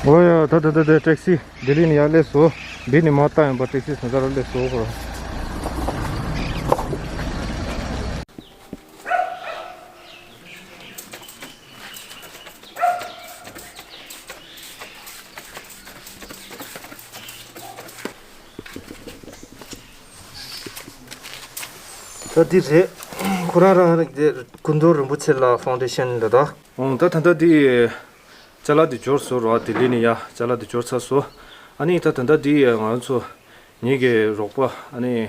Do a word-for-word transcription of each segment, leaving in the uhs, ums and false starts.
ཨོ་ཡ། ད་ད་ད་ད་ཊེག་སི་ལྡི་ལི་ནས་ཡར་སླེབས་སོང་། བི་ནས་མར་བཏང་ཡིན་པ། ཊེག་སི་ཟིན་ས་ལ་སླེབས་སོང་ཁོ་རང་། ད་འདི་རེད། ཁོ་རང་རང་རེད། འདི་སྐུ་མདུན་རིན་པོ་ཆེ་ལ་ཕའུན་ཌེ་ཤན་ལ་ད། ཨོ་ད་ད་ལྟ་འདི་ཅ་ལག་འདི་འབྱོར་སོང་ར། ལྡི་ལི་ནས་ཡ་ཅ་ལག་འདི་འབྱོར་ཚར་སོང་། ཨ་ནི་ད་ད་ལྟ་འདི་ང་ཚོ་ངེད་ཀྱི་རོགས་པ་ཨ་ནི་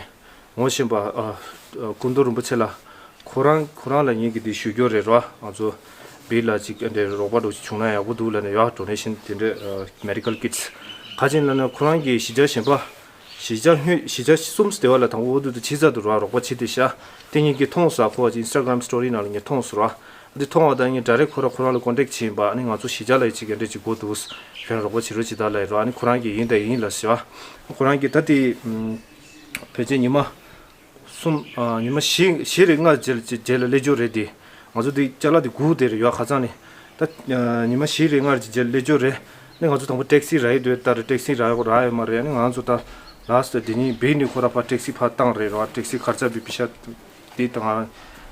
ངོ་ཤེས་པ་ཨ་ཨ་སྐུ་མདུན་རིན་པོ་ཆེ་ལ། ཁོ་རང་ཁོ་རང་ལ་ངེད་ཀྱིས་འདི་ཞུ་རྒྱུ་རེད་ར། ང་ཚོ་བི་ལ་ཅིག་འདྲ་རོགས་པ་འདྲ་ཅིག་བྱུང་ན་ཡག་པོ་འདུག་ལབ་ནས་ཡ། ཌོ་ནེ་ཤན་དེ་འདྲ་མེ་ཌི་ཀལ་ཀིཊ་སི། ག་ཅིག་ལབ་ན་ཁོ་རང་གི་གཞིས་ཆགས་གཞན་པ། གཞིས་ཆགས་ཧུད་གཞིས་ཆགས་གསུམ་སྡེ་བ་ལ་དང་པོ་འོ་དུ་དུ་ཕྱི་ཚ་དུ་ར་རོགས་པ་བྱེད་དེ་ཤ། དེ་ངེད་ཀྱིས་མཐོང་སོང་། ཁོ་བ་ཅིག་ཨིན་སི་ཊ་གྷ་རམ་སི་ཊོ་རི་ནང་ལ་ངས་མཐོང་སོང་ར། འདི་མཐོང་བ་དང་ངས་ཌའི་རེག་ཁོ་ར་ཁོ་རང་ལ་ཀོན་ཊེག་བྱས་ཡིན་པ། ཨ་ནི་ང་ཚོ་གཞིས་ཆགས་ལ་ཡི་ཅིག་ག་འདྲ་ཅིག་དགོས་འདུག་ཁྱོད་རང་རོགས་པ་བྱེད་རོགས་བྱེད་ད་ལབ་ཡིན་ར། ཨ་ནི་ཁོ་རང་གིས་ཡིན་ད་ཡིན་ལབ་ཟེར་བ། ཁོ་རང་གིས་ད་དེ་ཕལ་ཆེར་ཉི་མ་གསུམ་ཨ་ཉི་མ་བཞི་བཞི་རེ་ལྔ་རྗེས་ལ་རྗེས་ལ་སླེབས་རྒྱུ་རེད་དེ། ང་ཚོ་དེ་ཅ་ལག་དེ་སྒུག་བསྡད་རེད་ཡ། ཁ་སང་ནས་ད་ཨ་ཉི་མ་བཞི་རེ་ལྔ་རྗེས་ལ་སླེབས་རྒྱུ་རེད། ནི་ང་ཚོ་དང་པོ་ཊེག་སི་རག་ཡི་འདུག་ད་རེད། ཊེག་སི་རག་ཡོད་རག་ཡོད་མ་རེད། ནི་ང་ཚོ་ད་ལ་སི་ཊི་དེ་ཉིན་བི་ནས་ཁོ་ར་ཕར་ཊེག་སི་ཕར་བཏང་རེད་ར། ཊེག་སི་ཁར་ཆ་བི་པི་ཤ་དེ་དང་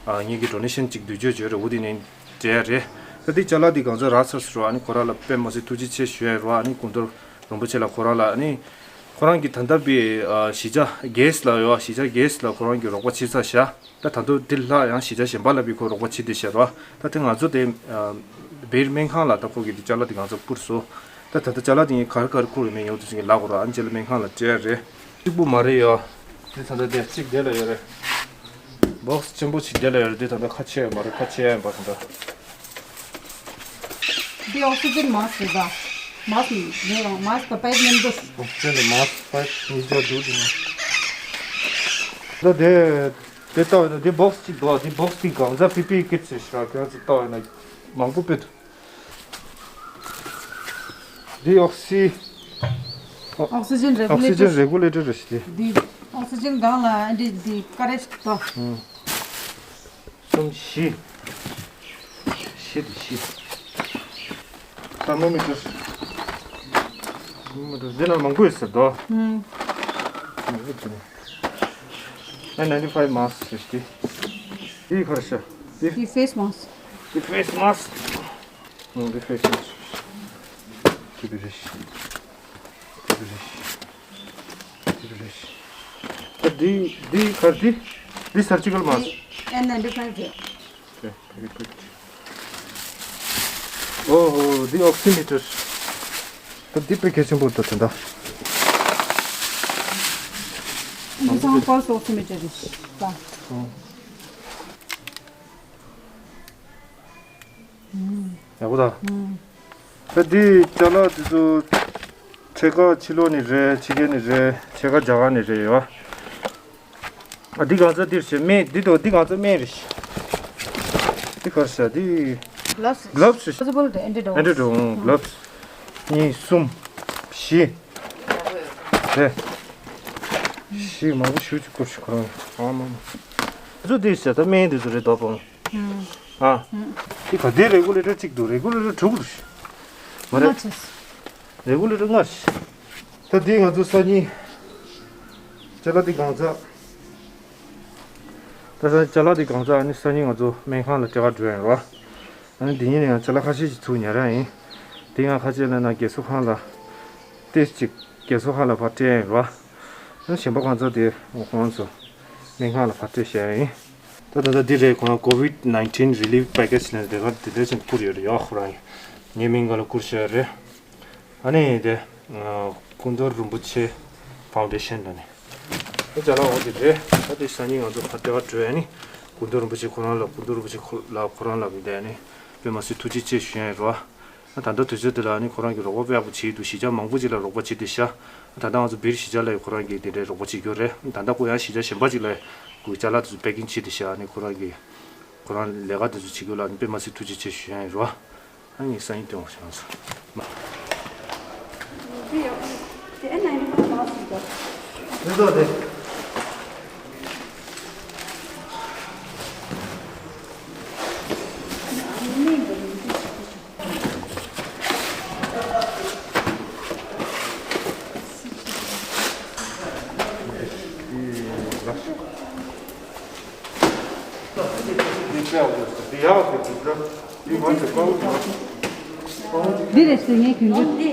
ཨ་ངེད་ཀྱི་ཌོ་ནེ་ཤན་ཅིག་བསྡུ་རྒྱུ་བརྗོད་རེད། འོ་དེ་ནས་འབྲེལ་རེད། ད་དེ་ཅ་ལག་དེ་གང་ཚོད་རག་ཚར་སོང་ར། ཨ་ནི་ཁོ་ར་ལ་དཔེ་མ་སྲིད་ཐུགས་རྗེ་ཆེ་ཞུ་ཡ་ཡིན་ར། ཨ་ནི་སྐུ་མདུན་རིན་པོ་ཆེ་ལ་ཁོ་རང་ལ་ཨ་ནི། ཁོ་རང་གིས་ད་ལྟ་བའི་ཨ་གཞིས་ཆགས་གེ་སི་ལ་ཡོད། གཞིས་ཆགས་གེ་སི་ལ་ཁོ་རང་གིས་རོགས་པ་བྱེད་ཚར་ཤག་ད་ད་དུང་འདི་ལྷག་ཡང་གཞིས་ཆགས་གཞན་པ་ལ་བི་ཁོ་རོགས་པ་བྱེད་དེ་ཤག་ར། ད་དེ་ང་ཚོ་དེ་ཨ་བེར་སྨན་ཁང་ལ་ད་ཁོ་གིས་དེ་ཅ་ལག་དེ་ང་ཚོ་བསྐུར་སོང་། ད་ད་ལྟ་ཅ་ལག་དེ་ངས་ག་རེ་ག་རེ་བསྐུར་ཡོད་མེད་ཡོད་དུ་ཅིག་ལབ་དགོས་ར། ཨ་ནི་རྗེས་ལ་སྨན་ཁང་ལ་སྤྲད་རེད། གཅིག་པུ་མ་རེད་ཡ། དེ་ད་ལྟ་དེ་གཅིག་དེ་ལ་ཡོད་རེད། སྦོག་སི་ཆེན་པོ་ཞིག་དེ་ལ་ཡོད་རེད། དེ་ད་ལྟ་ཁ་ཕྱེ་ཡ་མ་རེད། ཁ་ཕྱེ་ཡ་ཡིན་པ་ད་ལྟ། འདི་ཨོག་སི་ཇན་མཱ་སི་རེད་ད། མཱ་སི་རེད་ཡང་མཱ་སི་གི་པའིབ་མཉམ་དུ། ཨོག་སི་ཇན་དང་མཱ་སི་པའིབ་གཉིས་ཆ་འདུག་དེ་ནི། ད་དེ་དེ་ལྟ་བས་ན་དེ་སྦོག་སི་གཅིག་འདུག་དེ་སྦོག་སི་དེ་གང་ཚ་པི་པི་ཀིཊ་སི་ཞེས་ཤག་ཁྱོད་ཚོ་ལྟ་བས་ན་མང་པོ་དཔེ་འདུག་འདི་ཨོག་སི། ཨོག་སི་ཇན་རེ་ཨོག་སི་ཇན་རེ་གུ་ལེ་ཊར་རེད་ཤག་འདི་ཨོག་སི་ཇན་སྒང་ལ་འདི་འདི་ཀ་རེ་ཞིག་ཏོ། ཨང་། གསུམ་བཞི། བཞི་དེ་བཞི། ཐར་མོ་མི་ཊར། ཐར་མོ་མི་ཊར་འདི་ན་མང་པོ་ཡོད་ཟེར་དོ། ཨང་། མང་པོ་འདུག་ཨེན་ནའིན་ཊི་ཕའིབ་མཱ་སི་ཀིཊ་ཟེར་ཏེ། འདི་ག་རེ་ཤག་འདི། འདི་ཕེ་སི་མཱ་སི་ཀིཊ། འདི་ཕེ་སི་མཱ་སི་ཀིཊ། འདི་ཕེ་སི་མཱ་སི་ཀིཊ། འདི་འདྲ་རེད། འདི་འདྲ་རེད། ད་འདི་འདི་ག་རེ་འདི། འདི་སར་ཇི་ཀལ་མཱ་སི་ཀིཊ། ཨེན་ནའིན་ཊི་ཕའིབ་རེད། ཨོ་ཧོ། འདི་ཨོག་སི་མི་ཊར། ད་འདི་དཔེ་གལ་ཆེན་པོ་འདུག་ད་ད། འདི་ཚང་མ་ཕལ་སི་ཨོག་སི་མི་ཊར་རེད་ད། ཨོ། ཡག་པོ་ད། ད་འདི་ཅ་ལག་འདི་ཚོ་ཕྱེད་ཀ་ཕྱི་ལོགས་ནས་རེད། ཕྱི་རྒྱལ་ནས་རེད། ཕྱེད་ཀ་རྒྱ་གར་ནས་རེད་ཡོད། ཨ་འདི་གང་ཚ་འདིར་བྱེད་སྨན་འདི་དང་འདི་གང་ཚ་སྨན་རེད། འདི་གར་བྱ་འདི། གི་ལབ་སི། གི་ལབ་སི། ཨེན་ཊི་ཌོ་ཊི། ཨེན་ཊི་ཌོ་ཊི། གི་ལབ་སི། གཉིས་གསུམ་བཞི། རེད། བཞི་མང་པོ་ཞུ་ཅིག་བསྐུར་ཞིག་ཁོ་རང་ཨ་མ་མ། འདི་ཚོ་འདི་བྱ་ད་སྨན་འདི་ཚོ་རེད་དོ་པང་། ཨ། འདི་ག་འདི་རེ་གུ་ལེ་ཊར་གཅིག་འདུག་རེ་གུ་ལེ་ཊར་དྲུག་འདུག་མ་རེད། རེ་གུ་ལེ་ཊར་ལྔ་རེད། ད་འདི་ང་ཚོ་སང་ཉིན། ཅ་ལག་འདི་གང་ཚ། ད་ས་ཅ་ལག་འདི་གང་ཚ་ཨ་ནི་སང་ཉིན་ང་ཚོ་སྨན་ཁང་ལ་སྤྲད་ག་འགྲོ་ཡིན་རོ། ཨ་ནི་འདི་ཉིན་ནས་ཡང་ཅ་ལག་ཁ་ཤས་ཤིག་ཚུར་ཉར་ཡ་ཡིན། དེ་ཡང་ཁ་ཤས་ལ་ན་རྒས་གསོ་ཁང་ལ། ཏེས་ཅིག་རྒས་གསོ་ཁང་ལ་ཕར་སྤྲད་ཡ་ཡིན་རོ། ཨ་ནི་གཞན་པ་གང་ཚ་དེ་ཁོང་ཚོ་སྨན་ཁང་ལ་ཕར་སྤྲད་བཞག་ཡ་ཡིན། ད་ད་ལྟ་འདི་རེད། ཁོང་ལ་ཀོ་ཝིཌ་ནའིན་ཊིན་རི་ལིཕ་པེ་ཀེཇ་ནས་དེ་ག་དེ་འདྲ་ཞིག་བསྐུར་ཡོད་རེད་ཡོ་ཁོ་རང་ཡིན། ངའི་མིང་ག་ལ་བསྐུར་བཞག་ཡོད་རེད། ཨ་ནི་དེ། སྐུ་མདུན་རིན་པོ་ཆེ་ཕའུན་ཌེ་ཤན་ལ་ནི། དེ་ཅ་ལག་འོ་དེ་རེད། ད་དེ་སང་ཉིན་ང་ཚོ་ཕར་ལྟེ་བ་འགྲོ་ཡ་ནི། སྐུ་མདུན་རིན་པོ་ཆེ་ཁོ་རང་ལ་སྐུ་མདུན་རིན་པོ་ཆེ་ཁོ་ལ་ཁོ་རང་ལ་མི་བསྡད་ནི། དཔེ་མ་སྲིད་ཐུགས་རྗེ་ཆེ་ཞུ་ཡ་ཡིན་རོ། ད་ལྟ་དུས་ཚོད་དེ་ལ་ནི་ཁོ་རང་གི་རོགས་པ་དཔེ་ཡག་པོ་བྱེད་འདུག་གཞིས་ཆགས་མང་པོ་ཅིག་ལ་རོགས་པ་བྱེད་དེ་ཤག་ད་ལྟ་ང་ཚོ་བིར་གཞིས་ཆགས་ལ་ཡི་ཁོ་རང་གིས་དེ་འདྲའི་རོགས་པ་བྱེད་རྒྱུ་རེད། ད་ལྟ་ཁོ་ཡང་གཞིས་ཆགས་གཞན་པ་ཅིག་ལ་ཡི་ཅ་ལག་དེ་ཚོ་པེ་ཀིང་བྱེད་དེ་ཤག་ནི་ཁོ་རང་གིས་ཁོ་རང་ལས་ཀ་དེ་ཚོ་བྱེད་རྒྱུ་ལ་ནི་དཔེ་མ་སྲིད་ཐུགས་རྗེ་ཆེ་ཞུ་ཡ་ཡིན་རོ། ཨ་ནི་སང་ཉིན་སྟོན་བྱུང་སོང་། མ། དེ་ཡག་པོ། དེ་ཨེ་ནའི་ཊི་ཕའིབ་མཱ་སི་ཀིཊ་ཟེར། དེ་ཚོ་དེ། འདི་རེད་ཟེར་ངས་གྱོན་རྒྱུ།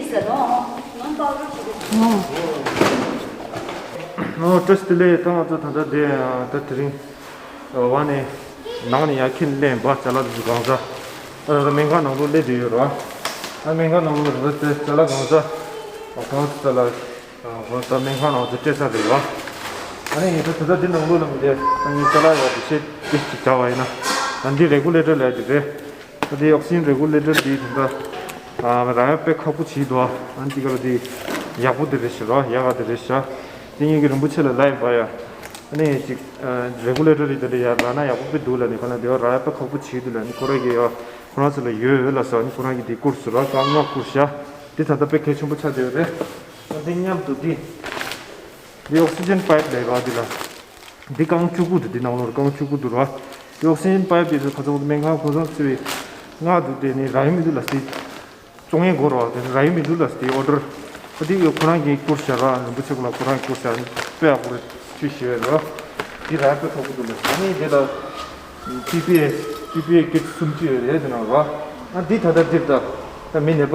འོ། ཨོ་བཀྲ་ཤིས་བདེ་ལེགས། ད་ང་ཚོ་ད་ལྟ་འདི་ད་དེ་རིང་བ་ནས་ནང་ནས་ཡར་འཁྱེར་སླེབས་པ། ཅ་ལག་འདི་ཚོ་གང་ཚ་ཨ་ད་སྨན་ཁང་ནང་ལོགས་སླེབས་བསྡད་ཡོད་རེད་བ། ཨ་སྨན་ཁང་ནང་ལོགས་རེད་བ། དེ་ཅ་ལག་གང་ཚ་གང་ཚ་ལ། ཨ་ཧོ། ད་སྨན་ཁང་ནང་དུ་སྤྲད་ས་རེད་བ། ཨ་ནི་ད་ད་ལྟ་འདི་ནང་ལོགས་ལ་མི་བསྡད། ད་ངས་ཅ་ལག་ཡག་པོ་ཞིག་ཅིག་བྱ་བ་ཡིན་ན། ད་འདི་རེ་གུ་ལེ་ཊར་ལབ་ཡ་དེ་རེད། ད་འདི་ཨོག་སི་ཇན་རེ་གུ་ལེ་ཊར་འདི་ད་ལྟ་ཨ་རག་ཡ་དཔེ་ཁག་པོ་ཞིག་འདུག་ཨ་ནི་འདི་ག་ལ་འདི་ཡག་པོ་དེ་རེད་ཤག་ར། ཡག་ག་དེ་རེད་ཤག་འདི་ངེད་ཀྱི་རིན་པོ་ཆེ་ལ་ལབ་ཡིན་པ་ཡ། ཨ་ནི་ཅིག་ཨ་རེ་གུ་ལེ་ཊར་རེད། དེ་འདྲ་ཡ་རག་ན་ཡག་པོ་དཔེ་འདུག་ལབ་ནས། ཁོ་ན་འདི་བ་རག་ཡ་དཔེ་ཁག་པོ་ཞིག་འདུག་ལབ་ནས། ཁོ་རང་གི་ཡ་ཁོ་རང་ཚོ་ལ་ཡོད་ཡོད་ལ་ཟེར་ནས་ཁོ་རང་གིས་འདི་བསྐུར་སོང་ར། རྐང་ལྔ་བསྐུར་ཤག་འདི་ད་ལྟ་དཔེ་གལ་ཆེན་པོ་ཆགས་བསྡད་ཡོད་རེད། འདི་མཉམ་དུ་འདི། འདི་ཨོག་སི་ཇན་པའིབ་ལབ་པ་འདི་ལ། འདི་རྐང་བཅུ་དགུ་འདུག་འདི་ནང་ལོགས་རྐང་བཅུ་དགུ་འདུག་ར། འདི་ཨོག་སི་ཇན་པའིབ་འདི་ཚོ་ཁ་ཚོགས་སྨན་ཁང་ཁོ་ཚོ་བརྩི་བའི་ལྔ་འདུག་དེ་ནི་རག་ཡ་མི་འདུག་ལ་སི། བཙོང་ཡས་སྒོ་ར་དེ་རག་ཡ་མི་འདུག་ལ་སི། འདི་ཨོ་ཌར་ཨ་འདི་ཁོ་རང་གིས་བསྐུར་ཤག་ར། རིན་པོ་ཆེ་ཁོ་ལ་ཁོ་རང་གིས་བསྐུར་ཤག་དཔེ་ཡག་པོ་རེད། ཅུས་ཞེས་པའི་ར། འདི་རག་ཡ་དཔེ་ཁག་པོ་འདུག་ལ་སི། ཨ་ནི་འདི་ལ་པི་པི་ཨེ། པི་པི་ཨེ་ཀིཊ་སུམ་ཅུ་ཡོད་རེད་དེ་ནང་ར། ཨ་འདི་ད་ལྟ་འདིར་ད་ད་མི་ནད་པ་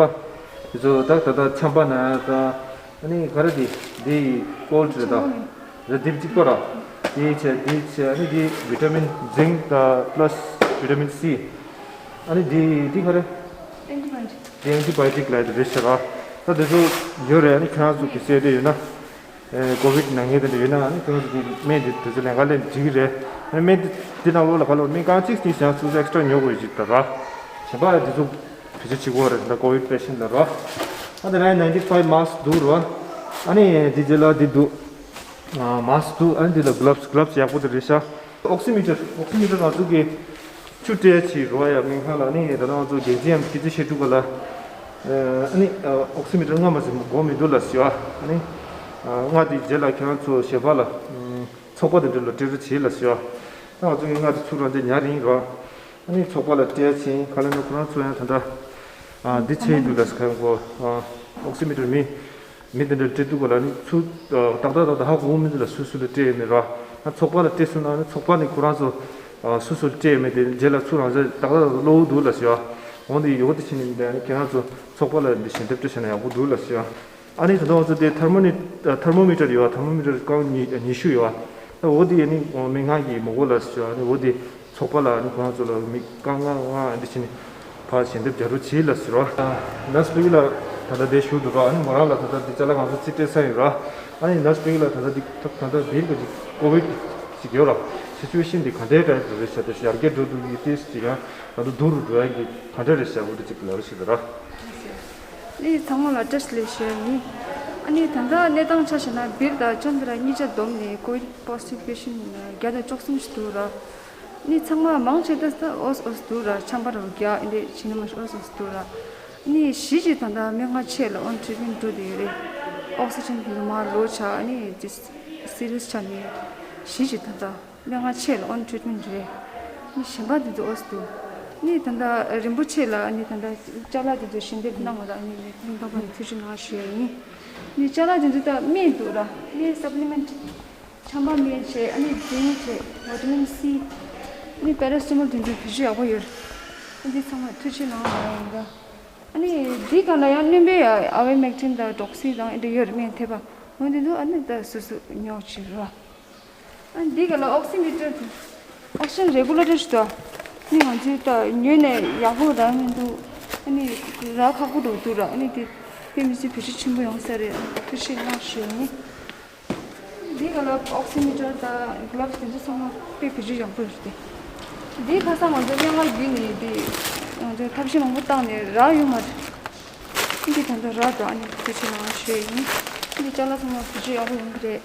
དེ་ཚོ་ད་ད་ལྟ་ཆམ་པ་ན་ཡ་ད། ཨ་ནི་ག་རེ་འདི། འདི་ཀོལ་ཌི་རེད་ད། རེད། འདི་གཅིག་པ་ར། འདི་བྱས་འདི་བྱས། ཨ་ནི་འདི་བི་ཊ་མིན་ཛིང་དང་པ་ལ་སི་བི་ཊ་མིན་སི། ཨ་ནི་འདི་འདི་ག་རེ། ཨེན་ཊི་བྷའོ་ཊིག་འདི་ཨེན་ཊི་བྷའོ་ཊིག་ལབ་ཡ་དེ་རེད་ཤག་ར། ད་དེ་ཚོ་ཡོད་རེད། ཨ་ནི་ཁྱེད་རང་ཚོ་གི་སེ་དེ་ཡོད་ན། ཨེ་ཀོ་ཝིཌ་ན་མཁན་དེ་འདྲ་ཡོད་ན། ཨ་ནི་ཁྱེད་རང་ཚོ་གི་སྨན་དེ་དེ་ཚོ་ལེན་ག་ལེན་འགྲིག་གི་རེད། ཨ་ནི་སྨན་དེ་འདི་ནང་ལོགས་ལ་ག་ལོར་སྨན་རྐང་གཅིག་གཉིས་བྱས་ན་སོ་སོ་ཨེག་སི་ཊྲ་ཉོ་དགོས་ཡོད་ཀྱི་ད་ར། གཞན་པ་དེ་ཚོ་བེད་སྤྱོད་བྱེད་དགོས་རེད། ད་ཀོ་ཝིཌ་པེ་ཤེན་ལ་རོ། ཨ་དེ་ནས་ནའིན་ཊི་ཕའིབ་མཱ་སི་ཀི་འདུག་རོ། ཨ་ནི་དེ་རྗེས་ལ་དེ་འདུག་ཨ་མཱ་སི་ཀི་འདུག་ཨ་ནི་དེ་ལ་གི་ལབ་སི། གི་ལབ་སི་ཡག་པོ་དེ་རེད་ཤག་ཨོག་སི་མི་ཊར། ཨོག་སི་མི་ཊར་ང་ཚོ་གི་ཆུ་སྤྲད་ཡ་ཅིག་རོ་ཡ་སྨན་ཁང་ལ། ཨ་ནི་ད་ལྟ་ང་ཚོ་རྒྱལ་སྤྱི་ཡམ་སྐད་ཆ་བཤད་དུས་ག་ལ། ཨ་ནི་ཨོག་སི་མི་ཊར་ལྔ་མ་ཟིན་དགོས་མི་འདུག་ལ་ཟེར་བ། ཨ་ནི་ལྔ་དེ་རྗེས་ལ་ཁྱེད་རང་ཚོ་གཞན་པ་ལ་ཚོགས་པ་དེ་འདྲ་ལ་སྤྲད་རོགས་བྱེད་ལ་ཟེར་བ། ད་ང་ཚོ་གི་ལྔ་དེ་ཚུར་རང་འདི་ཉར་ཡིན་རོ། ཨ་ནི་ཚོགས་པ་ལ་སྤྲད་ཕྱིན་ག་ལ་ནི་ཁོ་རང་ཚོ་ཡང་ད་ལྟ་ཨ་འདི་ཆེ་ཡིན་འདུག་ལ་ཟེར། ཁ་ཡོང་གོ་ཨ་ཨོག་སི་མི་ཊར་མི་མི་དེ་འདྲ་སྤྲད་དུས་ག་ལ་ནི་ཚུར་ཨ་ཏག་ཏག་ཏག་ཏག་ཧ་གོ་མི་འདུག་ལ། སུ་སུ་ལ་སྤྲད་ཡོད་མེད་ར། ཨ་ཚོགས་པ་ལ་སྤྲད་སོང་ན་ནི་ཚོགས་པ་ནས་ཁོ་རང་ཚོ་ཨ་སུ་སུ་ལ་སྤྲད་ཡོད་མེད་དེ་རྗེས་ལ་ཚུར་རང་ཚོ་ཏག་ཏག་ཏག་ཏག་ཀློག་འདུག་ལ་ཟེར་བ། འོ་འདི་ཡོད་དེ་ཕྱིན་ནི་འདི་ནི་ཁྱེད་རང་ཚོ་ཚོགས་པ་ལ་འདི་ཞལ་འདེབས་སྤྲད་བྱས་ན་ཡག་པོ་འདུག་ལ་ཟེར་བ། ཨ་ནི་ད་ལྟ་ང་ཚོ་དེ་ཐར་མོ་ནི་ཐར་མོ་མི་ཊར་ཡོད་བ། ཐར་མོ་མི་ཊར་རྐང་ཉི་ཉི་ཤུ་ཡོད་བ། ད་འོ་དེ་ཡ་ནི་སྨན་ཁང་གི་མི་གོ་ལ་ཟེར་བ། ཨ་ནི་འོ་དེ་ཚོགས་པ་ལ་ཨ་ནི་ཁོ་རང་ཚོ་ལ་མི་རྐང་ལྔ་ལྔ་འདི་བྱས་ནས་ཕར་ཞལ་འདེབས་རྒྱག་རོགས་བྱེད་ལ་ཟེར་བ། ནར་སི་པི་ལ་ད་ལྟ་དེ་ཞུ་འདུག་ར། ཨ་ནི་མོ་རང་ལ་ད་ལྟ་དེ་ཅ་ལག་ང་ཚོ་རྩིས་སྤྲད་ས་ཡོད་ར། ཨ་ནི་ནར་སི་པི་ལ་ད་ལྟ་དེ་ད་ལྟ་དེ་ག་ཅིག་ཀོ་ཝིཌ་ཅིག་ཡོད་ར། སི་ཅུ་ཨེ་ཤན་དེ་ག་འདྲའི་འདྲ་རེད་ཤག་དེ་ཡར་རྒྱས་འགྲོ་འདུག་གི་ཏིས་ཅིག་ཡང་ད་ལྟ་སྡུག་རུ་འགྲོ་ཡ་གི་ག་འདྲ་རེད་ཤག་འོ་དེ་ཅིག་ལབ་རོགས་བྱེད་དང་ར། ནི་ཚང་མ་ལ་བཀྲ་ཤིས་བདེ་ལེགས་ཞུ་ཡ་ཡིན། ཨ་ནི་ད་ལྟ་གནས་སྟངས་ཆ་བཞག་ན་སྦིར་དང་ཅོན་ཙེ་ར་གཉིས་ཆ་བསྡོམས་ནས་ཀོ་ཝིཌ་པོ་སི་ཊིབ་པེ་ཤན་བརྒྱ་དང་བཅུ་གསུམ་ཞིག་འདུག་ར། ནི་ཚང་མ་མང་ཆེ་ད་ཨོ་ཨོ་འདུག་ར། ཆམ་པ་ར་བརྒྱ་ཨེ་འདྲས་བྱིན་ན་མ་ཨོ་ཨོ་འདུག་ར། ནི་གཞི་ཅིག་ད་ལྟ་སྨན་ཁང་ཆེ་ལ་ཨོན་ཊི་རིཊ་མེན་ཊི་འགྲོ་བསྡད་ཡོད་རེད། ཨོག་སི་ཇན་གྱི་མར་ལོ་ཆ་ནི་ཏི་སི་རི་ཡས་ཆ་ནི་གཞི་ཅིག་ད་ལྟ། སྨན་ཁང་ཆེ་ལ་ཨོན་ཊི་རིཊ་མེན་ཊི་རེད། ནི་གཞན་པ་འདི་ཚོ་ཨོ་སི་འདུག་ནི་ད་ལྟ་རིན་པོ་ཆེ་ལ་ནི་ད་ལྟ་ཅ་ལག་འདི་ཚོ་ཞལ་འདེབས་གནང་བ་ལ་ནི་ནི་ཐེངས་དང་པོ་ནས་ཐུགས་རྗེ་གནང་ཞུ་ཡ་ཡིན། ནི་ཅ་ལག་འདི་ཚོ་ད་སྨན་འདུག་ར། སྨན་སབ་ལི་མེན་ཊི། ཆམ་པ་སྨན་བྱས། ཨ་ནི་ཛིང་བྱས། ཝི་ཊ་མིན་སི། ནི་པེ་ར་སི་ཊ་མོལ་འདི་ཚོ་བེད་སྤྱོད་ཡག་པོ་ཡོད་རེད། འདི་ཚང་མ་ཐུགས་རྗེ་གནང་བ་ཡིན་ར། ཨ་ནི་འདི་ག་ལ་ཡང་སྣོན་པའི་ཨ་ཝེ་མེག་ཊིན་དང་ཌོག་སི་དང་ཨེ་འདྲ་ཡོད་རེད། སྨན་ཐེབས་པ་འོ་འདི་ཚོ་ཨ་ནི་ད་སོ་སོ་ཉོ་བྱེད་ར། ཨ་འདི་ག་ལ་ཨོག་སི་མི་ཊར། ཨོག་སི་ཇན་རེ་གུ་ལེ་ཊར་ཞིག་འདུག་ནི་ང་ཚོས་ད་ཉོས་ནས་ཡག་པོ་རག་མི་འདུག་ཨ་ནི་རག་ཁག་པོ་འགྲོ་འདུག་ར། ཨ་ནི་དེ་དཔེ་མི་སྲིད་བེད་སྤྱོད་ཆེན་པོ་ཡོང་ས་རེད། ཐུགས་རྗེ་གནང་ཞུ་ཡ་ཡིན། འདི་ག་ལ་ཨོག་སི་མི་ཊར་དང་གི་ལབ་སི་དེ་ཚོ་ཚང་མ་དཔེ་བེད་སྤྱོད་ཡག་པོ་ཡོད་རེད། འདི་ཁ་སང་ང་ཚོ་སྨན་ཁང་བརྒྱུད་ནས་དེ་ང་ཚོས་ཐབས་ཤེས་མང་པོ་བཏང་ནས་རག་ཡོད་མ་རེད། འདི་ད་ལྟ་རག་འདུག་ཨ་ནི་ཐུགས་རྗེ་གནང་ཞུ་ཡ་ཡིན། འདི་ཅ་ལག་ཚང་མ་བེད་སྤྱོད་ཡག་པོ་ཡོང་གི་རེད།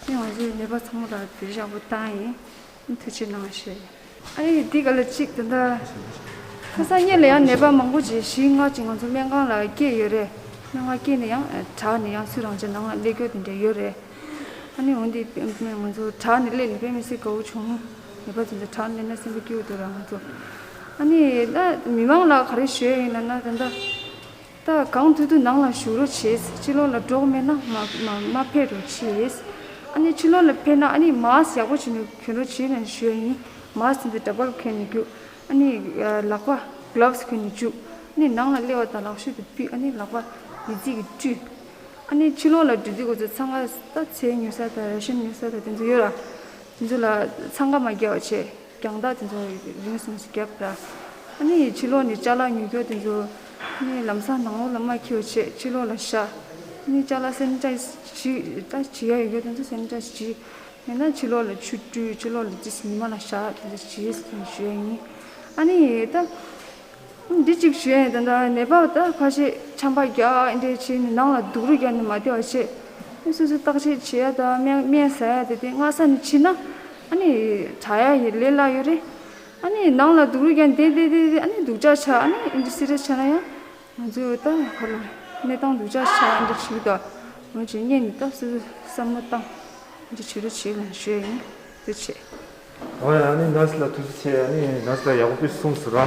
ནི་ང་ཚོའི་ནད་པ་ཚང་མ་ལ་བེད་སྤྱོད་ཡག་པོ་བཏང་ཡིན། ཐུགས་རྗེ་གནང་ཞུ། ཨ་ནི་འདི་ག་ལ་གཅིག་ད་ལྟ་ཁ་སང་ཉིན་ལ་ཡང་ནད་པ་མང་པོ་ཅིག་བཞི་ལྔ་ཅིག་ང་ཚོ་སྨན་ཁང་ལ་སྐྱེལ་ཡོད་རེད། སྨན་ཁང་སྐྱེལ་ནས་ཡང་དྲག་ནས་ཡང་སུ་རང་ཅག་ནང་ལ་སླེབས་རྒྱུ་དེ་འདྲ་ཡོད་རེད། ཨ་ནི་འོན་ཏེ་ང་ཚོ་དྲག་ནས་སླེབས་ནས་དཔེ་མི་སྲིད་དགའ་བོ་བྱུང་། ནད་པ་དེ་ཚོ་དྲག་ནས་སླེབས་ན་སེམས་པ་སྐྱིད་པོ་འདུག་ར། ང་ཚོ་ཨ་ནི་ད་མི་མང་ལ་ག་རེ་ཞུ་ཡ་ཡིན་ལབ་ན་ད་ལྟ། ད་གང་ཐུབ་ཐུབ་ནང་ལ་བཞུགས་རོགས་བྱེད། ཕྱི་ལོགས་ལ་འགྲོ་མེད་ན་མ་མ་མ་ཕེབས་རོགས་བྱེད། ཨ་ནི་ཕྱི་ལོགས་ལ་ཕེབས་ན་ཨ་ནི་མཱསི་ཡག་པོ་བྱས་ནས་གྱོན་རོགས་བྱེད་ལབ་ཞུ་ཡ་ཡིན། མཱསི་འདི་འདྲ་པར་གྱོན་ནས་རྒྱུགས། ཨ་ནི་ལག་པ་ གྷི་ལབ་སི་གོན་ནས་བཅུག་ཨ་ནི་ནང་ལ་སླེབས་པ་དང་ལག་ཤེས་དེ་ཕུད། ཨ་ནི་ལག་པ་ཡི་ཙི་གིས་བཀྲུས། ཨ་ནི་ཕྱི་ལོགས་ལ་འགྲོ་དུས་ཁོ་ཚོ་འཚང་ཁ་ད་ཚལ་ཉོ་ས་དང་རེ་ཤན་ཉོ་ས་དང་དེ་ཚོ་ཡོད་ར། དེ་ཚོ་ལ་འཚང་ཁ་མ་བརྒྱབ་པ་བྱས། རྒྱང་ཐག་དེ་ཚོ་རིང་སུ་རིང་སུ་བརྒྱབ་ར། ཨ་ནི་ཕྱི་ལོགས་ནས་ཅ་ལག་ཉོ་རྒྱུ་དེ་ཚོ་ཨ་ནི་ལམ་སང་ནང་ལོགས་ལ་མ་འཁྱེར་བ་བྱས་ཕྱི་ལོགས་ལ་བཞག་ཨ་ནི་ཅ་ལག་སེ་ནི་ཊའི་ཛི་བྱེད་ད་བྱེད་ཡ་ཡོད་རྒྱུ་དེ་ཚོ་སེ་ནི་ཊའི་ཛི་བྱེད། ཡང་ན་ཕྱི་ལོགས་ལ་ཆུ་བཀྲུས། ཕྱི་ལོགས་ལ་ཅིས་ཉི་མ་ལ་བཞག་དེ་འདྲ་བྱེད་ཟེར་ཞུ་ཡ་ཡིན། ཨ་ནི་ད་འདི་གཅིག་ཞུ་ཡ་ཡིན། ད་ལྟ་ནད་པ་ད་ཁ་ཤས་ཆམ་པ་རྒྱག་འདི་འདྲ་བྱས་ནས་ནང་ལ་སྡུག་རུས་རྒྱག་ནས་མ་བསྡད་པ་བྱས། སོ་སོའི་བརྟག་དཔྱད་བྱེད་ཡ་དང་སྨན་སྨན་ཟ་ཡ་དེ་དེ་སྔ་ས་ནས་བྱས་ན་ཨ་ནི་དྲག་ཡ་ཡི་ལས་སླ་ཡོད་རེད། ཨ་ནི་ནང་ལ་སྡུག་རུས་རྒྱག་ནས་བསྡད་བསྡད་བསྡད་ཨ་ནི་སྡུག་ཅག་ཆགས། ཨ་ནི་འདི་སི་རི་ཡས་ཆགས་ན་ཡང་། ང་ཚོས་ད་ཧོ་ལ་གནས་སྟངས་སྡུག་ཅག་ཆགས་འདི་བྱེད་དོ། ང་ཚོས་སྔོན་ནས་ད་སོ་སོ་བསམ་བློ་བཏང་འདི་བྱེད་རོགས་བྱེད་ལ་ཞུ་ཡ་ཡིན། དེ་བྱེད། ཨོ་ཡ། ཨ་ནི་ནར་སི་ལ་ཐུགས་རྗེ་ཆེ། ཨ་ནི་ནར་སི་ལ་ཡག་པོ་དཔེ་གསུངས་སོང་ར།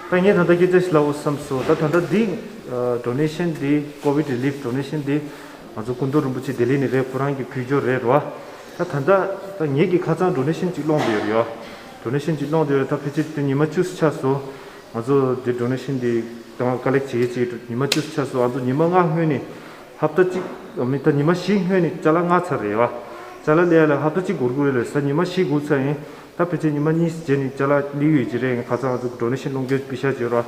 ད་ངས་ད་ལྟ་སྐད་ཆ་ཞིག་ལབ་དགོས་བསམ་སོང་། ད་ད་ལྟ་འདི་ཨ་ཌོ་ནེ་ཤན་འདི་ཀོ་ཝིཌ་རི་ལིཕ་ཌོ་ནེ་ཤན་འདི་ང་ཚོ་སྐུ་མདུན་རིན་པོ་ཆེ་ལྡི་ལི་ནས་རེད། ཁོ་རང་གིས་ཕུལ་རྒྱུ་རེད་ར། ད་ད་ལྟ་ད་ངེད་ཀྱིས་ཁ་སང་ཌོ་ནེ་ཤན་གཅིག་སློང་བསྡད་ཡོད་རེད་ཡ། ཌོ་ནེ་ཤན་གཅིག་སློང་བསྡད་ཡོད་རེད། ད་ཕལ་ཆེར་དེ་ཉི་མ་བཅུ་ཙམ་ཆགས་སོང་། ང་ཚོ་འདི་ཌོ་ནེ་ཤན་འདི་དང་ཀ་ལེག་བྱེད་ཀྱི་བྱེད་ཀྱི་ཉི་མ་བཅུ་ཙམ་ཆགས་སོང་། ང་ཚོ་ཉི་མ་ལྔ་སྔོན་ནས་ཧབ་ཏ་གཅིག་མི་ད་ཉི་མ་བཞི་སྔོན་ནས་ཅ་ལག་མངགས་ཚར་རེད་བ། ཅ་ལག་སླེབས་ཡ་ལ་ཧབ་ཏ་གཅིག་འགོར་གྱི་རེད་ལབ་ས། ཉི་མ་བཞི་འགོར་ཚར་ཡིན། ད་ཕལ་ཆེར་ཉི་མ་གཉིས་རྗེས་ནས་ཅ་ལག་སླེབས་ཡོད་ཀྱི་རེད། ཁ་སང་ང་ཚོ་ཌོ་ནེ་ཤན་སློང་རྒྱུ་པེ་ཤ་ཅིག་ཡོད་ར།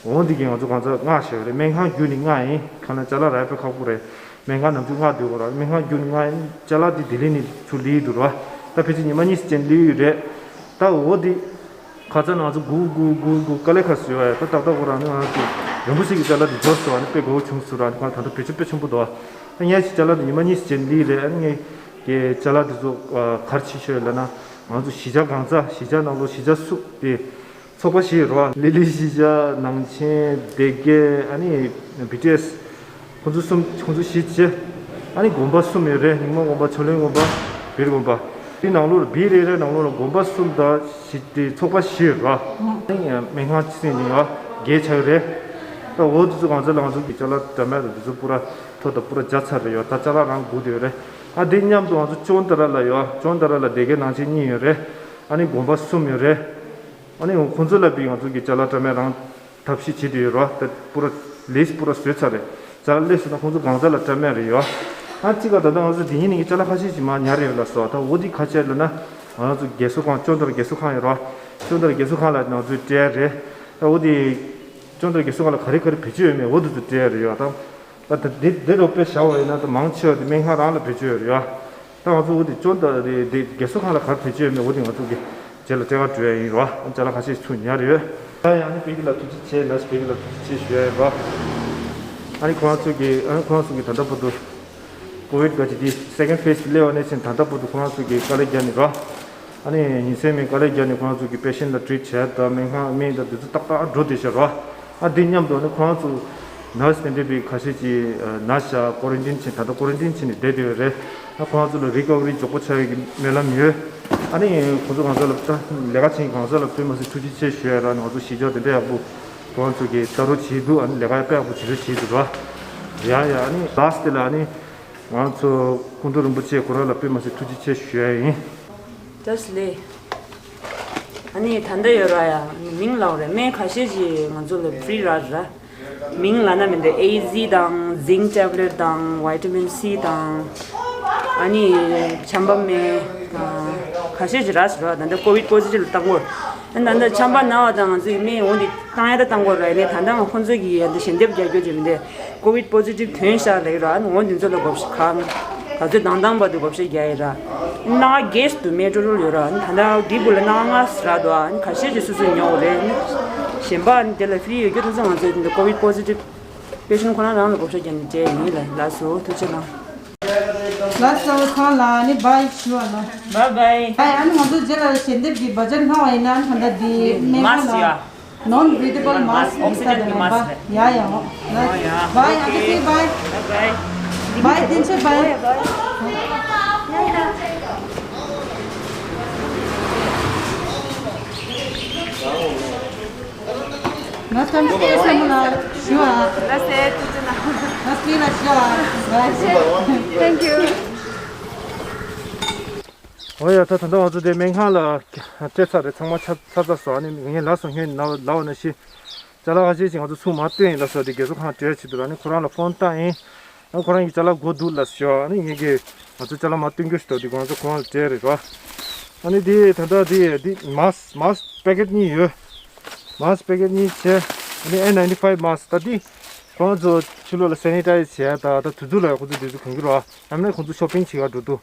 འོ་འདི་གིས་ང་ཚོ་གང་ཚ་མངགས་བཞག་ཡོད་རེད། སྨན་ཁང་བརྒྱུད་ནས་མངགས་ཡིན། ཁ་ན་ཅ་ལག་རག་དཔེ་ཁག་པོ་རེད། སྨན་ཁང་ནམ་རྒྱུན་མངགས་སྡོད་དགོས་ར། སྨན་ཁང་བརྒྱུད་ནས་མངགས་ཡིན། ཅ་ལག་འདི་ལྡི་ལི་ནས་ཚུར་སླེབས་འདུག་ར། ད་ཕལ་ཆེར་ཉི་མ་གཉིས་རྗེས་སླེབས་ཡོད་རེད། ད་འོ་འདི་ཁ་ཚ་ང་ཚོ་སྒུག་སྒུག་སྒུག་སྒུག་དཀའ་ལས་ཁག་བཟོས་པ་ཡ། ད་ཏག་ཏག་ཁོ་རང་ནི་ང་ཚོ་རིན་པོ་ཆེ་གི་ཅ་ལག་འདི་འབྱོར་སོང་བ་ནི་དཔེ་དགའ་བོ་བྱུང་སོང་ར། ནི་ཁོ་ད་ལྟ་བེད་སྤྱོད་དཔེ་ཆེན་པོ་འདུག་བ། ད་ངས་ཅི་ཅ་ལག་འདི་ཉི་མ་གཉིས་རྗེས་སླེབས་རེད། ཨ་ནི་ངས་ཀྱི་ཅ་ལག་འདི་ཚོ་ག་རེ་བྱེད་ཤོག་ལབ་ན། ང་ཚོ་གཞིས་ཆགས་གང་ཚ་གཞིས་ཆགས་ནང་ལོགས་གཞིས་ཆགས་སུ་དེ་ཚོགས་པ་བཞི་རོ། ལི་ལི་གཞིས་ཆགས། ནང་ཆེན། སྡེ་དགེ། ཨ་ནི་བི་ཊི་ཨེས། ཁོང་ཚོ་གསུམ། ཁོང་ཚོ་བཞི་བྱས། ཨ་ནི་དགོན་པ་གསུམ་ཡོད་རེད། རྙིང་མ་དགོན་པ། ཆོས་གླིང་དགོན་པ། བིར་དགོན་པ། དེ་ནང་ལོགས་ལ་བིར་རེ་རེ་ནང་ལོགས་ལ་དགོན་པ་གསུམ་དང་གཞི་དེ་ཚོགས་པ་བཞི་ཡོད་ར། ཨ་ནི་སྨན་ཁང་ཕྱི་ཚེས་ནས་ཡ་བརྒྱད་ཆགས་ཡོད་རེད། ད་འོ་དེ་ཚོ་གང་ཚ་ལ་ང་ཚོ་གི་ཅ་ལག་འདྲ་མིན་དང་དེ་ཚོ་པུ་ར་ཐོ་དང་པུ་ར་བརྒྱབ་ཚར་རེད་ཡ། ད་ཅ་ལག་རང་སྒུག་བསྡད་ཡོད་རེད། ཨ་དེ་མཉམ་དུ་ང་ཚོ་ཅོན་ཏ་ར་ལ་ཡ། ཅོན་ཏ་ར་ལ་སྡེ་དགེ་ནང་ཆེན་གཉིས་ཡོད་རེད། ཨ་ནི་དགོན་པ་གསུམ་ཡོད་རེད། ཨ་ནི་ཁོང་ཚོ་ལ་བི་ང་ཚོ་གི་ཅ་ལག་འདྲ་མིན་རང་ཐབས་ཤེས་བྱེད་དུ་ཡོད་རོ། ད་པུ་ར་ལིས་པུ་ར་བཟོས་ཚར་རེད། ཅ་ལག་སླེབས་སོང་ན་ཁོང་ཚོ་གང་ཚ་ལ་འདྲ་མིན་རེད་ཡོ། ཨ་གཅིག་ག་ད་ལྟ་ང་ཚོ་འདི་ཡིན་ནི་ཅ་ལག་ཁ་ཤས་ཤིག་མར་ཉར་ཡོད་ལ་སོ། ད་འོ་འདི་ག་བྱས་ལབ་ན། ང་ཚོ་རྒས་གསོ་ཁང་། ཅོན་ཏ་ར་རྒས་གསོ་ཁང་ཡོད་རོ། ཅོན་ཏ་ར་རྒས་གསོ་ཁང་ལ་ང་ཚོས་སྤྲད་རེད། ད་འོ་འདི་ཅོན་ཏ་ར་རྒས་གསོ་ཁང་ལ་ག་རེ་ག་རེ་བེད་སྤྱོད་ཡོད་མེད་འོ་འདི་ཚོ་སྤྲད་རེད་ཡོ། ད་ད་ད་འདི་འདི་རོ་དཔེ་བཞག་པ་ཡིན་ན་ད་མང་ཆེ་བ་དེ་སྨན་ཁང་རང་ལ་བེད་སྤྱོད་ཡོད་རེད་ཡོ། ད་ང་ཚོ་འོ་དེ་ཅོན་ཏ་ར་དེ་རྒས་གསོ་ཁང་ལ་ག་རེ་བེད་སྤྱོད་ཡོད་མེད་འོ་དེ་ང་ཚོ་གི་རྗེས་ལ་སྤྲད་ག་འགྲོ་ཡ་ཡིན་རོ། ཨ་ཅ་ལག་ཁ་ཤས་ཚུར་ཉར་ཡོད། ད་ཡང་ཨ་ནི་བོད་ཀྱི་ལ་ཐུགས་རྗེ་ཆེ་ལ་བོད་ཀྱི་ལ་ཐུགས་རྗེ་ཆེ་ཞུ་ཡ་ཡིན་རོ། ཨ་ནི་ཁོ་རང་ཚོ་གི་ཨ་ནི་ཁོ་རང་ཚོ་གི་ད་ལྟ་བར་དུ་ཀོ་ཝིཌ་ག་ཅི་དེ་སེ་ཀེན་ཌ་ཕེ་སི་སླེབས་པ་ནས་བྱས་ད་ལྟ་བར་དུ་ཁོ་རང་ཚོ་གི་དཀའ་ལས་རྒྱག་ནས་རོ། ཨ་ནི་ཉིན་མཚན་མེད་དཀའ་ལས་རྒྱག་ནས་ཁོ་རང་ཚོ་གི་པེ་ཤེན་ཊི་ལ་ཊི་རིཊ་བྱས་དང་སྨན་ཁང་སྨན་དང་དེ་ཚོ་ཏག་ཏག་འགྲོ་བསྡད་ཤག་རོ། ཨ་འདི་མཉམ་དུ་ཨ་ནི་ཁོ་རང་ཚོ་ནར་སི་དེ་འདྲས་པའི་ཁ་ཤས་ཀྱིས་ན་ཤག་ཀོ་རན་ཊིན་བྱས། ད་ལྟ་ཀོ་རན་ཊིན་བྱས་ནས་བསྡད་བསྡད་ཡོད་རེད། ཨ་ཁོ་རང་ཚོ་ལ་རི་ཀ་བ་རི་མགྱོགས་པོ་ཆགས་ཡག་གི་སྨོན་ལམ་ཡོད། ཨ་ནི་ཁོ་ཚོ་གང་ཟག་ལ་ད་ལས་ཀ་བྱེད་མཁན་གང་ཟག་ལ་དཔེ་མ་སྲིད་ཐུགས་རྗེ་ཆེ་ཞུ་ཡ་ར། ང་ཚོ་གཞིས་ཆགས་དེ་འདྲ་ཡག་པོ་ཁོ་རང་ཚོ་གིས་ལྟ་རོགས་བྱས་འདུག་ཨ་ནི་ལས་ཀ་ཡག་དཔེ་ཡག་པོ་བྱེད་རོགས་བྱས་འདུག་ར། ཡ་ཡ། ཨ་ནི་ལཱ་སི་ཊི་དེ་ལ་ཨ་ནི་ང་ཚོ་སྐུ་མདུན་རིན་པོ་ཆེ་ཁོ་རང་ལ་དཔེ་མ་སྲིད་ཐུགས་རྗེ་ཆེ་ཞུ་ཡ་ཡིན། བཀྲ་ཤིས་བདེ་ལེགས། ཨ་ནི་ད་ལྟ་ཡོད་ར་ཡ། མིང་ལབ་རེད། སྨན་ཁ་ཤས་ཅིག་ང་ཚོ་ལ་ཕི་རི་རག་ར། མིང་ལབ་ན་མི་འདུག་ཨེ་སི་དང་ཛིང་ཊེབ་ལེཊ་དང་ཝི་ཊ་མིན་སི་དང་། ཨ་ནི་ཆམ་པ་སྨན་དང་ཁ་ཤས་ཅིག་རག་ཟེར་ར། ད་ལྟ་ཀོ་ཝིཌ་པོ་སི་ཊིབ་ལ་བཏང་གོ། ཨ་ནི་ད་ལྟ་ཆམ་པ་ན་བ་དང་ང་ཚོས་སྨན་འོ་འདི་བཏང་ཡ་ད་བཏང་གོ་ར། ཨ་ནི་ད་ལྟ་ང་ཁོང་ཚོ་གིས་ཡ་འདི་ཞལ་འདེབས་རྒྱག་རྒྱུ་ཅིག་མི་འདུག་ཀོ་ཝིཌ་པོ་སི་ཊིབ་ཐོན་ཤག་ལབ་ཀྱི་ར། ཨ་ནི་འོ་འདི་ཚོ་ལ་བགོ་བཤའ་གང་ག་ཚོད་དང་དང་བར་དུ་བགོ་བཤའ་རྒྱག་ཡི་ར། སྣང་བ་གས་དུ་མའི་ཀྲོ་ཀྲོ་ཡོད་ར། ཨ་ནི་ད་ལྟ་འདི་བུ་ལ་སྣང་བ་ལྔ་རག་འདུག་ཨ་ནི་ཁ་ཤས་ཀྱིས་སོ་སོས་ཉོ་དགོས་རེད། ཨ་ནི་གཞན་པ་ཨ་ནི་དེ་ལ་ཕི་རི་ཡོད་རྒྱུ་དེ་ཚོ་ང་ཚོས་འདི་ཀོ་ཝིཌ་པོ་སི་ཊིབ་པེ་ཤེན་ཊི་ཁོ་རང་རང་ལ་བགོ་བཤའ་རྒྱག་ནས་སྤྲད་ཡིན་ལ། ལགས་སོ། ཐུགས་རྗེ་གནང་། ལགས་སོ། ཁོང་ལ་ཨ་ནི་བྷའི་ཞུ་བ་ལ། བྷའི་བྷའི། ཨ་ནི་ང་ཚོ་རྗེས་ལ་ཞལ་འདེབས་ཀྱི་བ་ཇར་སྣང་བ་ཡིན་ན་ཨ་ནི་ད་ལྟ་འདི་སྨན་ཁང་མཱ་སི་ཀི་ལ། ཡ། Non-breathable mask. Oxygen mask. Yeah, yeah. Bye. Bye. Bye. Bye. Bye. Bye. Thank you. ཨོ་ཡ། ད་ད་ལྟ་ང་ཚོ་དེ་སྨན་ཁང་ལ་སྤྲད་ཚར་རེད། ཚང་མ་ཚར་ཚར་ཚར་སོང་། ཨ་ནི་ངས་ལབ་སོང་། སྔོན་ལབ་ལབ་པ་ནང་བཞིན་ ཅ་ལག་ཁ་ཤས་ཤིག་ང་ཚོ་ཚུར་མར་སྟོན་ཡིན་ལབ་སོང་། དེ་རྒས་གསོ་ཁང་སྤྲད་ཆེད་དུ་ལ་ནི་ཁོ་རང་ལ་ཕོན་བཏང་ཡིན། ཨ་ཁོ་རང་གི་ཅ་ལག་དགོས་འདུག་ལབ་ཤོག་ཨ་ནི་ངེད་ཀྱིས་ང་ཚོ་ཅ་ལག་མར་སྟོན་རྒྱུ་ཞིག་འདུག་དེ་ཁོ་རང་ཚོ་ཁོ་རང་ལ་སྤྲད་རེད་རོ། ཨ་ནི་དེ་ད་ལྟ་དེ་དེ་མཱསི་མཱསི་པེ་ཀེཊ་གཉིས་ཡོད། མཱསི་པེ་ཀེཊ་གཉིས་བྱས། ཨ་ནི་ཨེན་ནའིན་ཊི་ཕའིབ་མཱསི་ད་དེ་ཁོ་རང་ཚོ་ཕྱི་ལོགས་ལ་སེ་ནི་ཊའི་ཛི་བྱས། ད་ད་དུས་ཚོད་ལ་ཡང་ཁོ་ཚོ་དུས་ཚོད་གང་གི་རོ། ཡང་ན་ཁོ་ཚོ་ཤོ་པིང་བྱེད་ག་འགྲོ་འདུག་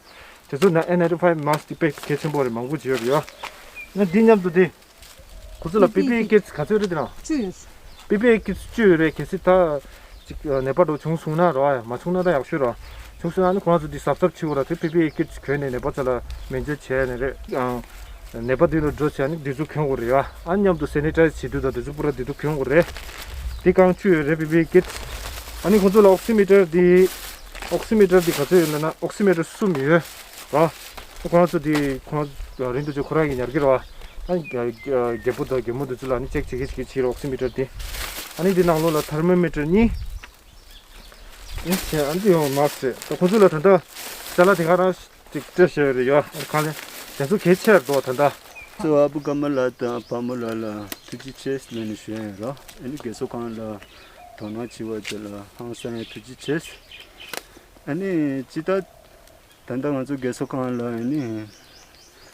དེ་ཚོ་ན་ཨེན་ནའིན་ཊི་ཕའིབ་མཱསི་དེ་དཔེ་གལ་ཆེན་པོ་རེད། མང་པོ་བྱས་ཡོད་རེད་ཡ། ཨ་ནི་དེ་མཉམ་དུ་དེ། ཁོ་ཚོ་ལ་པི་པི་ཨི་ཀིཊ་ག་ཚོད་རེད་དེ་ན། བཅུ་ཡོད། པི་པི་ཨི་ཀིཊ་བཅུ་ཡོད་རེད། གལ་སྲིད་ད་ཅིག་ནད་པ་འདྲ་བྱུང་སོང་ན་རོ། ཡ་མ་བྱུང་ན་ད་ཡག་ཤོས་རོ། བྱུང་སོང་ན་ནི་ཁོ་རང་ཚོ་འདི་གཟབ་གཟབ་བྱེད་དགོས་ར། དེ་པི་པི་ཨི་ཀིཊ་གྱོན་ནས་ནད་པ་ཚོ་ལ་སྨན་བཅོས་བྱས་ནས་རེད། ཨང་། ནད་པ་འདི་ལ་འགྲོ་བྱས་ནི་འདི་ཚོ་གྱོན་དགོས་རེད་ཡ། ཨ་མཉམ་དུ་སེ་ནི་ཊའི་ཛི་བྱེད་དུས་དང་འདི་ཚོ་པུ་ར་འདི་ཚོ་གྱོན་དགོས་རེད། འདི་རྐང་བཅུ་ཡོད་རེད་པི་པི་ཨི་ཀིཊ། ཨ་ནི་ཁོ་ཚོ་ལ་ཨོག་སི་མི་ཊར་འདི། ཨོག་སི་མི་ཊར་འདི་ག་ཚོད་ཡོད་ལབ་ན་ཨོག་སི་མི་ཊར་གསུམ་ཡོད། ར། ཁོ་རང་ཚོ་དེ་ཁོ་རང་རིན་དུ་ཆེ་ཁོ་རང་གིས་ཉར་གི་རེད་བ། ཨ་རྒད་པོ་དང་རྒད་མོ་དེ་ཚོ་ལ་ནི་ཅེག་བྱེད་ཀྱི་བྱེད་ཀྱི་ཕྱིར་ཨོག་སི་མི་ཊར་དེ། ཨ་ནི་དེ་ནང་ལོགས་ལ་ཐར་མོ་མི་ཊར་གཉིས། ཨ་ནི་བྱས་ཨ་ནི་དེ་ཡང་མཱསི་རེད། ད་ཁོ་ཚོ་ལ་ད་ལྟ་ཅ་ལག་དེ་ག་རང་ཅིག་སྤྲད་བཞག་ཡོད་རེད་ཡ། ཨ་ནི་གང་ལས་དེ་ཚོ་གལ་ཆེར་འདུག་ད་ལྟ། གཙོ་བོ་ཨ་བུ་ཀརྨ་ལགས་དང་བུ་མོ་ལགས་ལ་ཐུགས་རྗེ་ཆེ་ལབ་ནས་ཞུ་ཡ་ཡིན་ར། ཨ་ནི་རྒས་གསོ་ཁང་ལ་དོ་སྣང་བྱེད་པ་དེ་ལ་ཧང་སང་ཡ་ཐུགས་རྗེ་ཆེ། ཨ་ནི་ཅི་ལྟར། ད་ལྟ་ང་ཚོ་རྒས་གསོ་ཁང་ལ་ནི་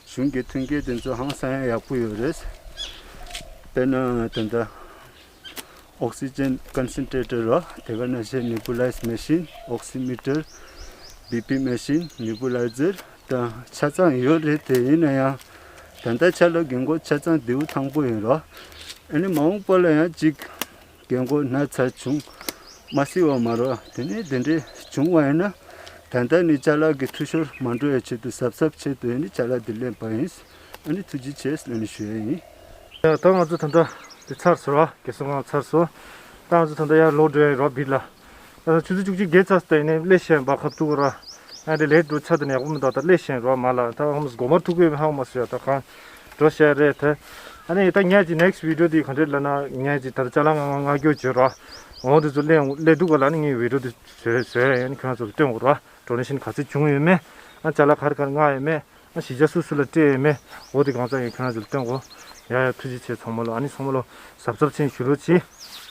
གཞུང་གི་མཐུན་རྐྱེན་དེ་ཚོ་ཧང་སང་ཡག་པོ་ཡོད་རེད། དཔེར་ན་ད་ལྟ་ཨོག་སི་ཇན་ཀོན་སེན་ཊི་རེ་ཊར་ར། དེ་ག་ནང་བཞིན་ནེ་བུ་ལའི་ཛི་མེ་ཤིན། ཨོག་སི་མི་ཊར། བི་པི་མེ་ཤིན། ནེ་བུ་ལའི་ཛར་དང་ཆ་ཚང་ཡོད་རེད། དེ་ཡིན་ན་ཡང་ད་ལྟ་ཆ་ལ་རྒན་གོག་ཆ་ཚང་བདེ་པོ་ཐང་པོ་ཡིན་ར། ཨ་ནི་མ་འོངས་པ་ལ་ཡང་ཅིག་རྒན་གོག་ན་ཚ་བྱུང་མ་སྲིད་པ་མ་རེད། དེ་ནས་དེ་འདྲས་བྱུང་བ་ཡིན་ན་ད་ལྟ་ནས་ཅ་ལག་གི་འཐུས་ཤོར་མ་འགྲོ་བའི་ཆེད་དུ་གཟབ་གཟབ་ཆེད་དུ་ཡིན་ནི་ཅ་ལག་འདི་ལེན་པ་ཡིན། ཨ་ནི་ཐུགས་རྗེ་ཆེ་ལབ་ནས་ཞུ་ཡ་ཡིན། ཡ་ད་ང་ཚོ་ད་ལྟ་འདི་ཚར་སོང་ར། རྒས་གསོ་ཁང་ཚར་སོང་། ད་ང་ཚོ་ད་ལྟ་ཡར་ལོག་འགྲོ་ཡ་ཡིན་ར་བིར་ལ། ད་ཆུ་ཚོད་བཅུ་གཅིག་བརྒལ་ཚར་སོང་། ད་ཡིན་ནའི་སླེབས་ཤེས་བ་ཁབ་ཐུག་ར། ཨ་འདྲ་ལེ་ཊི་འགྲོ་ཆ་དེ་ནས་ཡག་པོ་མི་འདུག་ད་སླེབས་ཤེས་རོགས་མ་ལ་ད་ཧམ་སྒོ་མར་ཐུག་གི་ཡོད་ཧ་གོ་མ་སོང་ཡ། ད་གང་འགྲོ་ཤེས་རེད་དེ། ཨ་ནི་ད་ངས་ཀྱི་next video དེ་ག་འདྲས་ལབ་ན་ངས་ཀྱི་ད་ལྟ་ཅ་ལག་ང་ང་ང་སྐྱོ་བྱོས་རོགས། འོང་དེ་ཚོ་སླེབས་སླེབས་འདུག་ག་ལ་ནི་ངས་video དེ་བཟོས་བཟོས་ཡ་ནི་ཁྱོད་རང་ཚོ་ལ་སྟོན་དགོས་རོགས། ཌོ་ནེ་ཤན་ག་ཚོད་བྱུང་ཡོད་མེད། ཨ་ཅ་ལག་ག་རེ་ག་རེ་མངགས་ཡོད་མེད། ཨ་གཞིས་ཆགས་སུ་སུ་ལ་སྤྲད་ཡོད་མེད། འོ་དེ་གང་ཚང་ཡང་ཁྱོད་རང་ཚོ་ལ་སྟོན་དགོས། ཡ་ཡ་ཐུགས་རྗེ་ཆེ་ཚང་མ་ལ། ཨ་ནི་ཚང་མ་ལ་གཟབ་གཟབ་བྱས་བཞུགས་རོགས་གྱིས།